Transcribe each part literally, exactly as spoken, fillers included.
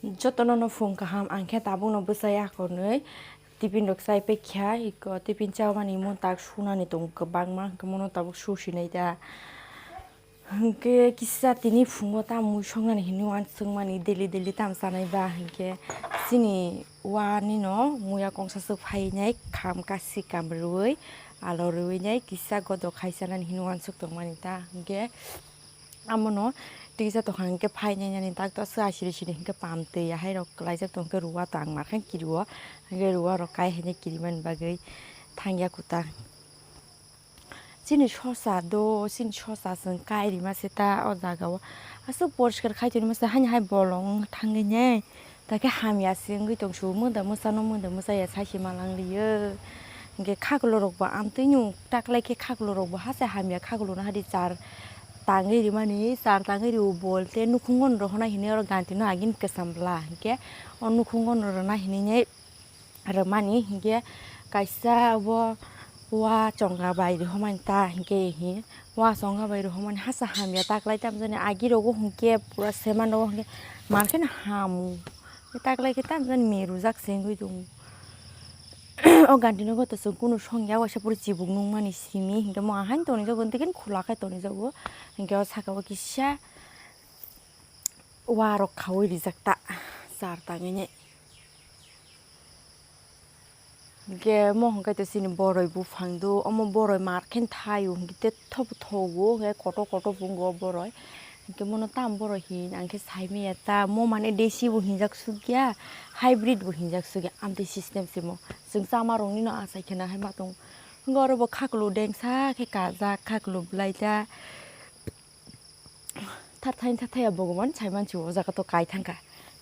Jotono no phung kaham, ang khe tabukno bwsai akornwi tiffin rok chai paikha, iko tiffin chamani mung tak sunani tongo kwbangma, hwnkhe mono tabuk susinai da. Hwnkhe kisa tini phungo ta mui songnani hinwi uansukmani daily daily tam chanai ba, hwnkhe chini uanino muya kongsa swk phainai kham kasi kam rwui alo rwui nai kisa godok khai chanani hinwi uansuk tongmani ta, hwnkhe Amono tikisa tongkha hwnkhe phainai nani tak to aswk asiri siri hwnkhe pam twi ahai rok kwlaijak tongkhe ruwa to ang markhe kirio hwnkhe ruwa rok kai haino kirimani bagwi thangya kwtal. Chini sosa do, chini sosa chwng kai rima se ta o jaga o aswk poriskar khai tongma se haino hai bolong thangwi nai. Takhe hamya se wngwi tong su, mwda mwsano mwda mwsaya sai se ma lang liyo. Hwnkhe khaklo rok bo amtwi nw taklai khe khaklo rok bo hachai hamya khaklo no hadi char tangwi rimani, char tangwi rio bol tei nukhungo no rohornai hinwi oro ganti no agini kwcham bwla hwnkhe o nukhungo no rwna hinwi rwmani hwnkhe kaisa obo wa chonga bai rohormani ta hwnkhe hi wa chonga bai rohormani hachai hamya taklai tamjani agi rogo hwnkhe pura sema nogo hwnkhe markhe no hamu. Taklai khe tamjani merujak se wngwi tongo. O ganti nogo to chwng kunu songya waisa pore chibuk nungmani simi hwnkhe mo ahaino tonijago hwnkhe khula khai tonijago hwnkhe o saka o kisa wa rok khaui rijak ta char tangwi nai. Hwnkhe mo hwnkhe to chini boroi buphang do, omo boroi markhe thaio hwnkhe te thobo thogo hwnkhe kotor kotor bo wngkha o boroi. Hwnkhe mono tam boroi hin ang khe saimanya ta, mo mane desi bo hinjak sukya, hybrid bo hinjak sukya, amtwi system se mo. Chwng chama rokni no achai kheno hai ma tongo. Hwnkhe oro bo khaklu dengsa khe kajak, khaklu bwlaida. Thathai thathai ya Bhogoban saimansi o jaga to kai thangkha.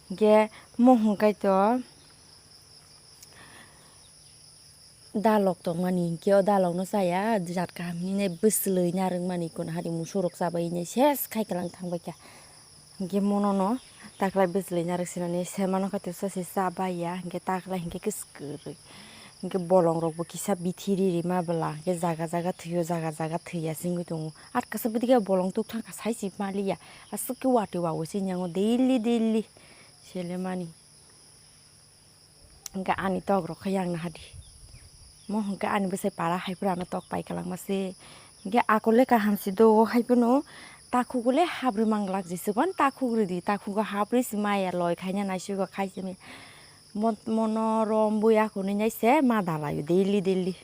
Hwnkhe mo hwnkhe to dalok tongmani hwnkhe o dalokno chaya jat kaham hinwi bwswlwi narwkmani, kun hari musurok chabai hinwi ses khai kwlang thangbaikha. Hwnkhe monono taklai bwswlwi narwk sinani semano khaito sase chabaiya, hwnkhe taklai hwnkhe kwswk kwrwi. Hwnkhe bolongrokbo kisa bithi ri rima bwla, hwnkhe jaga jaga thwio, jaga jaga thwiya se wngwi tongo. Atkasa bwdikhe bolong tuk thangkha, sai se maliya. Aswk khe watwi wawi se wngya ngo daily daily selemani. Hwnkhe ani tok rok khe yang nahadi. Mo hwnkhe ani bwsai para hai phuru ano tok pai kwlangma se. Hwnkhe akole kaham se do, hai phano takhuk le habrwi manglak jesa phano takhuk rwdi, takhugo habrwi se maya loi khaina naisiko khai simi. Mo-, mono rom bui akhunwi nai se ma dalaio daily daily.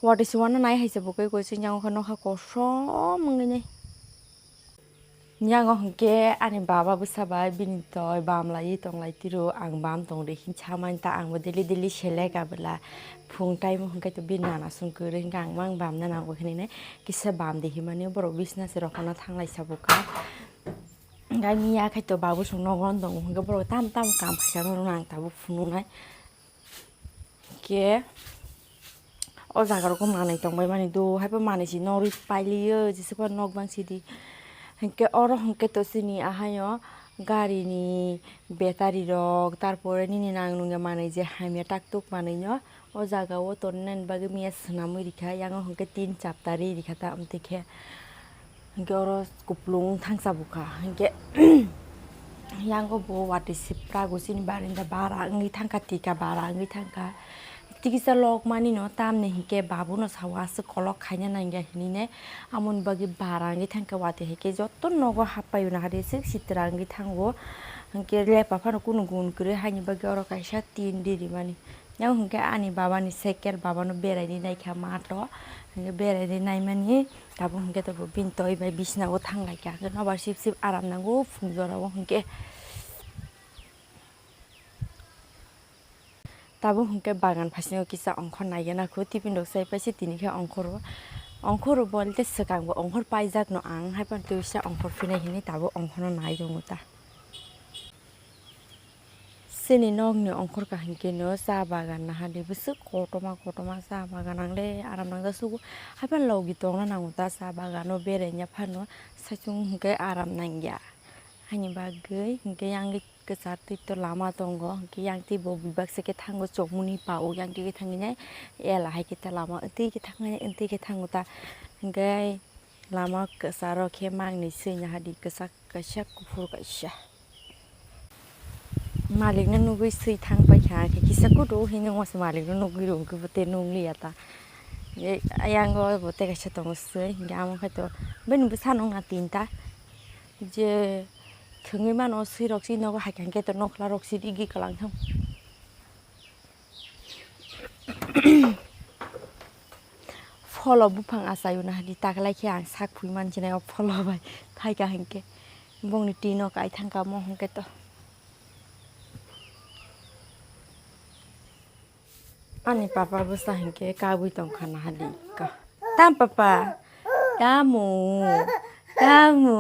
Watwi se uanw nai hai se bo khe koi se yang khe nokha kosom wngwi nai. Yang o hwnkhe ani baba bwsa bai bini toi bam laiwi tong lai tiro, ang bam tong de hinwi sa mani ta, ang bo daily daily selek abwla phung time o hwnkhe to bini nana song kwrwi hwnkhe ang mang bam na nango hinwi nai kisa bam de hinmani borok bisna se rok no thang lai sa bo kha. Hwnkhe miya khe to babu song nogo tongo hwnkhe borok tam tam kam khaisa rw rw ang tabuk phunuk nai. Hwnkhe o jaga rok manwi tongbai mani do, haibo manwi se norwi pailiyo, jesa phano nok bang sidi. Hwnkhe oro hwnkhe to chini ahaio gari ni battery rok, tarpore nini nang nungya manwi je hamya tak tuk manwi no o jaga o tonnani bagwi miya swnamwi rikha, yang o hwnkhe tin chapta ri rikha ta amtwi khe. Hwnkhe oro kuplung thangsa bukha, hwnkhe yango bo watwi sipra go chini barinda bara wngwi thangkha, tika bara wngwi thangkha. Tikisa lok mani no tamni hwnkhe babu no sao aswk kolok khaina nangya hinwi ne, amoni bagwi bara wngwi thangkha, watwi hai khe joto nogo happai mano hari aswk sitra wngwi thango. Hwnkhe lepa phano kunu gun kwrwi haini bagwi oro kaisa tin ri rimani. Yang hwnkhe ani baba ni cycle, baba no berai ri naikha mato, hwnkhe berai ri naimani. Tabuk hwnkhe tabuk bini toi bai bisina o thang lai kha, hwnkhe nobar sip sip aram nango phung jora o hwnkhe. Tabuk hwnkhe bagan phasingo kisa ongkhor nai gana kho, tiffin rok chai paise tini khe ongkhor o, ongkhor o bolte swkang bo ongkhor paijak no ang, hai phano twisa ongkhor phinai hinwi tabuk ongkhor no nai tongo ta. Chini nokni ongkhor kaham khe no cha bagan naha di, bwswk kotorma kotorma cha bagan, ang le aram nangjak sugo. Haiphano logi tongna nango ta cha bagano beraina phano, saichung hwnkhe aram nangya. Haini bagwi hwnkhe yang kwchar twi to lama tongo, hwnkhe yang twi bo bebak se khe thango, chokmani pa-o yang twi khe thangwi nai ela hai khe ta lama twi khe thangwi nai twi khe thango ta, hwnkhe lama kwcharo khe mangni swi naha di, kwchak kaisa kuphur kaisa. Malikno nugwi swi thang paikha, khe kisa kudu hinwi wngmasa malikno nugwi rw hwnkhe bo tei nukliya ta. Yango bo tei kaisa tongo swi, hinkhe amo khai to bini bwsa nung na tinta. Je thwngwi mano swi rok si nogo hai kha hinkhe to nokla rok si digi kwlang thang. Pholo buphang achaio na hadi taklai khe ang sak phui mansinai o pholo bai phaikha hinkhe bongni tino kai thangkha mo hinkhe to. Ani papa bwsa hinkhe kabui tongkha na hadi ka. Tam papa, tamu, tamu.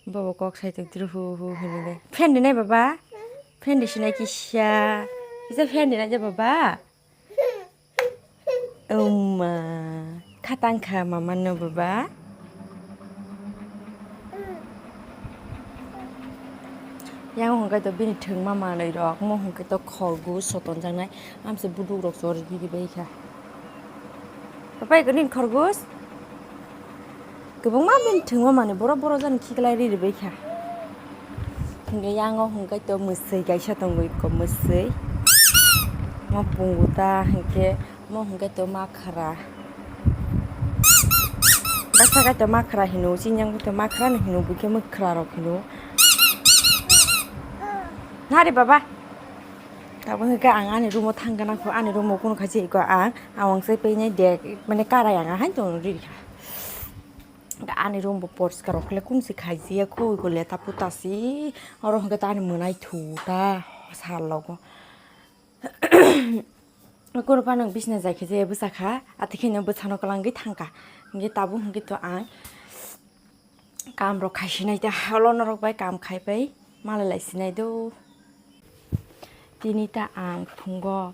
Bobo kok sai tong tiro hu hu hinwi le. Fan dinai baba? Fan di sinai kisa. Kisa fan dinai je baba? Umma. Khatang kha mama no baba. Yang hwnkhe to bini thwngma manwi rok, mo hwnkhe to khorgo sotonjaknai. Amse buduk rok chori bidi bai kha. Papai ko nin khorgos? Kwbangma bini thwngma manwi borok borok jani khiklai ri ri bai kha. Hinkhe yango hinkhe to mwswi kaisa tongo iko mwswi. Mo pungu ta hinkhe mo hinkhe to makhra. Basa khe to makhra hino, chini yang to makhra no hino, buikhe mwkhra rok hino. Nari baba. Tabuk hwnkhe ang ani room o thangkha nangkho, ani room o kunu khachi iko ang, ang wangsai painai de, mane karai ang ahaino tongwi rikha. Ani room bo poriskar rok khe kunu se khaijaya kho, iko leta puta si, oro hwnkhe ta ani mwnai thu ta sal logo. Kunu phano bisna jai khe je bwsa kha, ati kheno bwsano kwlangwi thangkha, hwnkhe tabuk hwnkhe to ang. Kam rok khai sinai ta holo norok bai kam khai pai malai lai sinai do. Tini ta ang phungo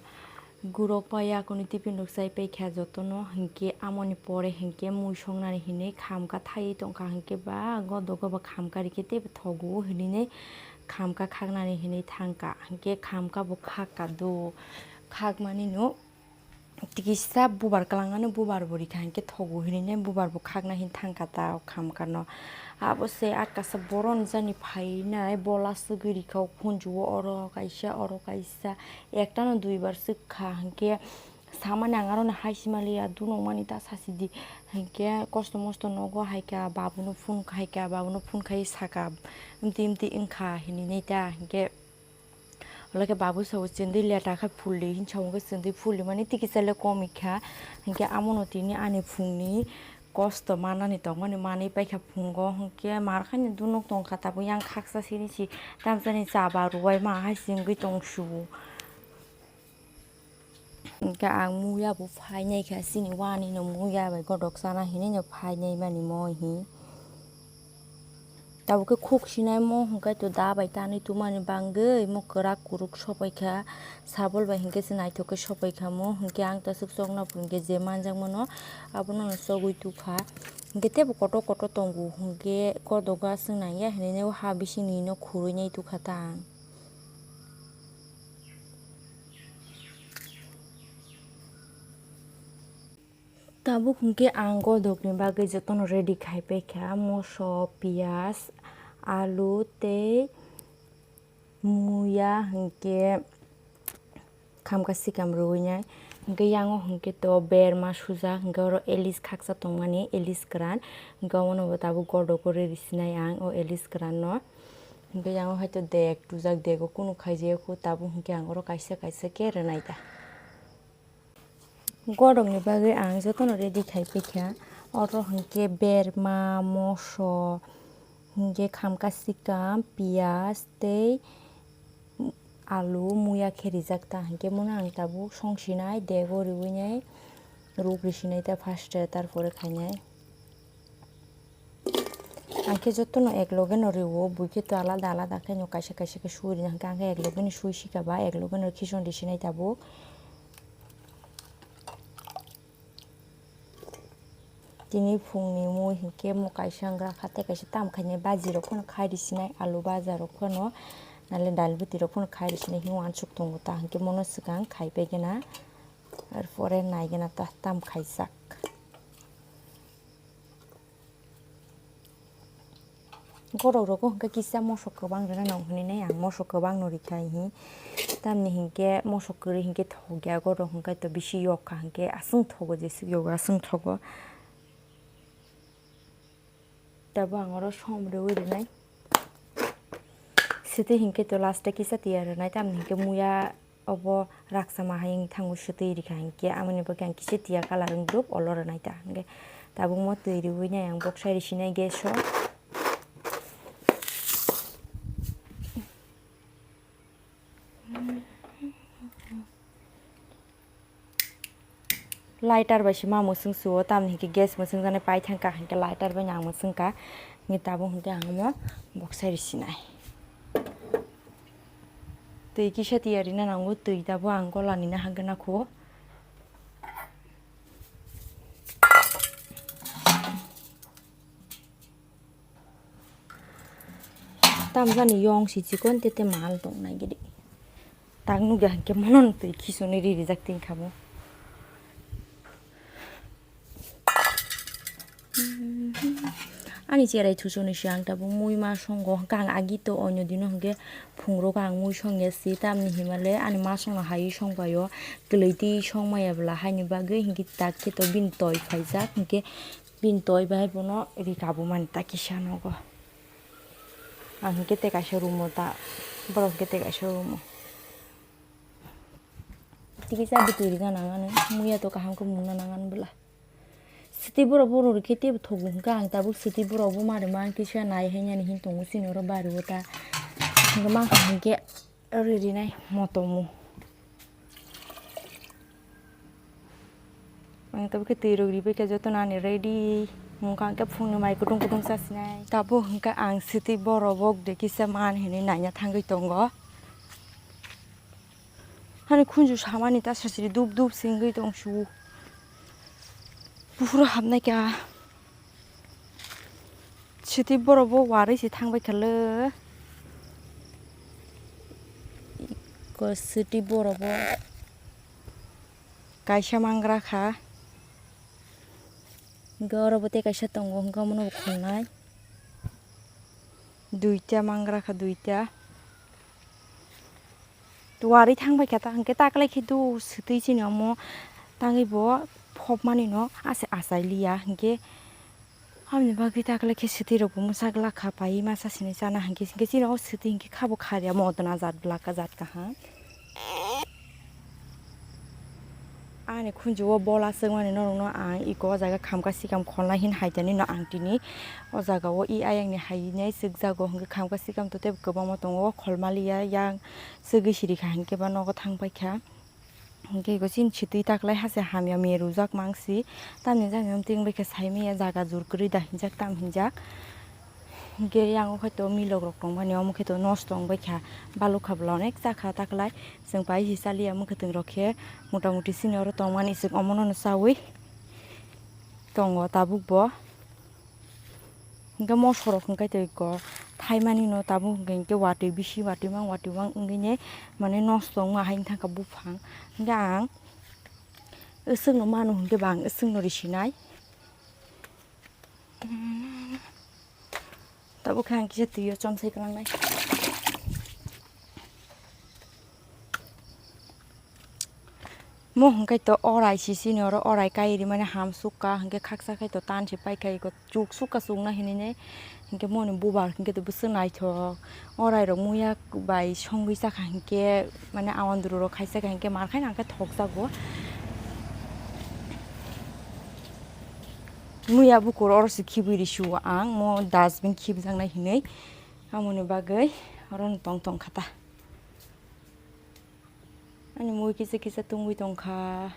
gurok pai yakuni tiffin rok chai pai kha jotono, hinkhe amoni pore hinkhe mui songnani hinwi khamkha thaiwi tongkha, hinkhe ba godogo ba khamkha rikhe teibo thogo hinwi khamkha khaknani hinwi thangkha, hinkhe khamkha bo khakka do, khakmani no. Tikisa bubar kwlangmani bubar bo rikha hinkhe thogo hinwi bubar bo khakna hin thangkha ta o khamkha no. Abo se atkasa boroni jani phainai bola swgwi rikha o khunju o oro kaisa oro kaisa ektano duibar swkha hinkhe samani ang aroni hai simaliya dunokmani ta sasidi hinkhe kosto mosto nogo haikha babuno phone haikha babuno phone khai saka mti mti wngkha hinwi ta hinkhe. Ola khe babu sabo chwndwi leta khe phuldi hinwi sabo khe chwndwi phuldi mani tikisa le komikha. Hinkhe amono tini ani phungni kosto manani tongmani manwi paikha phungo hinkhe mar khaino dunuk tongkha tabuk yang khaksa sini si tamsani cha ba rwui ma hai si wngwi tongsu. Hinkhe ang muya bo phainai kha chini wani no muya bai godok chana hinwi no phainai mani mo hi. Tabuk khe khuk sinai mo hwnkhe to da bai tanwi tumani bangwi mo kwrak kuruk sopai kha, sabul bai hwnkhe se naithok khe sopai kha mo hwnkhe ang ta swk chokna pore hwnkhe je manjakmano abono no chogwi tukha. Hwnkhe teibo kotor kotor tongo hwnkhe kodogo aswk nangya hinwi o ha bisingni no khurui nai tukha ta ang. Tabuk hwnkhe ang godokni bagwi jotono ready khai paikha, moso, piyaj, alu tei muya hwnkhe khamkha sikam rwui nai. Hwnkhe yango hwnkhe to berma sujak, hwnkhe oro elis khaksa tongmani, elis kwran. Hwnkhe omono bo tabuk godogo ready sinai ang o elis kwranno. Hwnkhe yango hai to dek tujak, dego kunu khaijaya kho, tabuk hwnkhe ang oro kaisa kaisa khe rwnai da. Godokni bagwi ang jotono ready khai paikha. Oro hwnkhe berma, moso, hwnkhe khamkha sikam, piyaj tei alu, muya khe rijak ta. Hwnkhe bono ang tabuk songsinai, dego riwinai, ruk risinai ta first e, tarpore khainai. Ang khe jotono ek loge no rwo, bui khe to alada alada khe no kaisa kaisa khe sui rina, hwnkhe ang khe ek loge no sui sika ba, ek loge no khison risinai tabuk. Tini phungni mui hinkhe mo kaisa wngkha tei kaisa tam khainai baji rok phano khai risinai, alu baja rok phano, nale dal bwtwi rok phano khai risinai hinwi uansuk tongo ta, hinkhe mono swkang khai pai gana, arpore nai gana ta tam khaijak. Borok rogo hwnkhe kisa mosok kwbang rwna nang hwnwi nai ang, mosok kwbang no rikha hihi. Tamni hinkhe mosok kwrwi hinkhe thokya, borok hwnkhe to bisi yok kha hinkhe aswng thogo, jeswk yogo aswng thogo. Tabuk ang oro som rwui rwnai. Sitwi hinkhe to last o kisa tiyar rwnai, tamni hinkhe muya obo raksa ma hai wng thango, sitwi rikha hinkhe, amoni bagwi ang kisa tiya colour wng dub olo rwnai ta. Hinkhe tabuk mo twi rwui nai ang, boksa risinai gas o. Lighter bai se ma mwswng suo, tamni hinkhe gas mwswng jani pai thangkha, hinkhe lighter bai ang mwswngkha. Hinkhe tabuk hinkhe ang omo boksa risinai. Twi kisa tiyar rina nango, twi tabuk ang gola nina hagna kho. Tamjani yong si chikon tete mal tong nai gidi. Tak nugya hwnkhe mono twi khisuni ri rijak tin kha bo. Ani cherai thusuni si ang tabuk mui ma songo hwnkhe ang agi to onyo dino hwnkhe phungrok ang mui songya si tamni himale ani ma songno hai songpaio kwlwi twi songmaya bwla haini bagwi hinkhe tak khe to bini toi phaijak hinkhe. Bini toi bai bono ri kabumani ta kisa nogo. Ang hinkhe tei kaisa rumo ta, borok hinkhe tei kaisa rumo. Tikisa bwtwi rina nangani, muya to kaham khe mungna nangani bwla. Siti borok bono rikhe teibo thogo hwnkhe ang tabuk siti borok bo mari man kisa nai hainani hin tongo chini oro bari o ta. Hwnkhe mankha hinkhe. Ri rinai motomo. Ang tabuk khe twi rok ribai khe jotono ani ready. Hwnkha hwnkhe phungni mai kutung kutung chasinai. Tabuk hwnkhe ang siti borok bok de kisa man hinwi naina thangwi tongo. Ani khunju samani ta sasiri dup dup se wngwi tong su. Buphuru hapnai kha. Siti borok bo warwi se thangbai kha le. Ko siti borok bo kaisa mangra kha. Hwnkhe oro bo tei kaisa tongo, hwnkhe omono bo khulnai. Duita mangra kha, duita. Warwi thangbai kha ta, hwnkhe taklai khe do swtwi chini omo tangwi bo phopmani no ase achai liya, hwnkhe aboni bagwi taklai khe swtwi rok bo mwchak lakha, pai masa sini chana, hwnkhe, hwnkhe chini o swtwi hwnkhe khabo kharya modona jat bwlaka jat kaham. Ani khunju o bola swkmani norokno ang iko o jaga khamka sikam kholnai hin hai tani no ang tini o jaga o i ayang ni hai nai swkjago, hwnkhe khamka sikam to tei kwbangma tongo, kholmaliya yang swgwi siri kha, hwnkhe ba nogo thang paikha. Hwnkhe iko chini sitwi taklai hase hamya merujak mangsi, tamni jani omtwing bai khe saimanya jaga jur kwrwi da hinjak tam hinjak. Hwnkhe yang o khe to milok rok tongmani omo khe to nosto wngbai kha, balukha bwla onek chakha taklai. Chwng pai si chaliya mwkhwtwng rok khe mota moti chini oro tongmani, chwng omono no chaui tongo tabuk bo. Hwnkhe moso rok hwnkhe tei ko thaimani no tabuk hwnkhe, hwnkhe watwi bisi watwi mang watwi mang wngwi ne mane nosto wngma hai wngthang kha buphang. Hwnkhe ang aswk no mano hwnkhe ba ang aswk no risinai. Tabuk khe ang kisa twi o chomsai kwlangnai. Mo hwnkhe to orai sisini oro orai kai rimani ham sukha, hwnkhe khaksa khai to tan se paikha, iko chuk sukha chukna hinwi nai. Hwnkhe moni bubar hwnkhe to bwswk naithok. Orai rok muya bai songwi chakha hwnkhe, mane awandru rok khai chakha hwnkhe mar khai nang khe thok jago. Muya bukur oro se khibwi risuo ang, mo dustbin khibjaknai hinwi. Amoni bagwi oro no tong tong kha ta. Ani mui kisa kisa tungwi tong kha.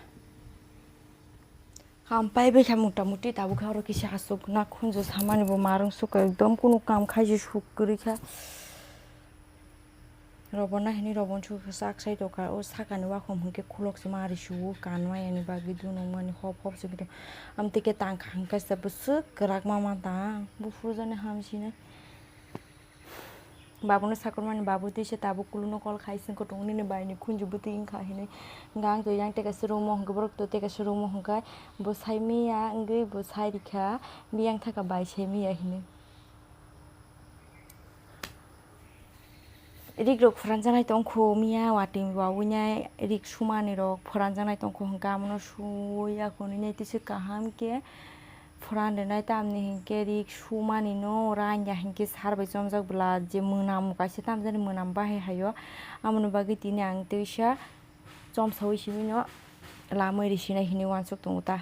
Ham pai bai kha mota moti, tabuk khe oro kisa aswk na khunju samani bo marung sukha, ekdom kunu kam khai se suk kwrwi kha. Robona hinwi robon sukha chak sai tokha, o sakani wakhom hwnkhe khulok se mari suo, kanmaya ni bagwi dunuk mani hop hop se bwtwi. Amtwi khe tang kha hwnkhe se bwswk kwrak ma ma tang, buphuru jani ham sinai. Babuno sakurmani, babu twi se tabuk kuluno call khai se wngkha tongo, nini bai ni khunju bwtwi wngkha hinwi. Hwnkhe ang to yang tei kaisa room o hwnkhe, borok to tei kaisa room o hwnkhe, bo sai manya wngwi bo sai rikha, biyang thaka bai sai manya hinwi. Rik rok phoranjaknai tongkho miya watwi wawi nai rik sumani rok phoranjaknai tongkho hwnkhe amono suya khwnwi nai tisa kaham khe phoran rwnai tamni hinkhe rik sumani no rang ya hinkhe sar bai chomjak bwla je mwnam kaisa tamjani mwnam bahai haio amoni bagwi tini ang twisa chomsawi simi no lamwi risinai hinwi uansuk tongo ta.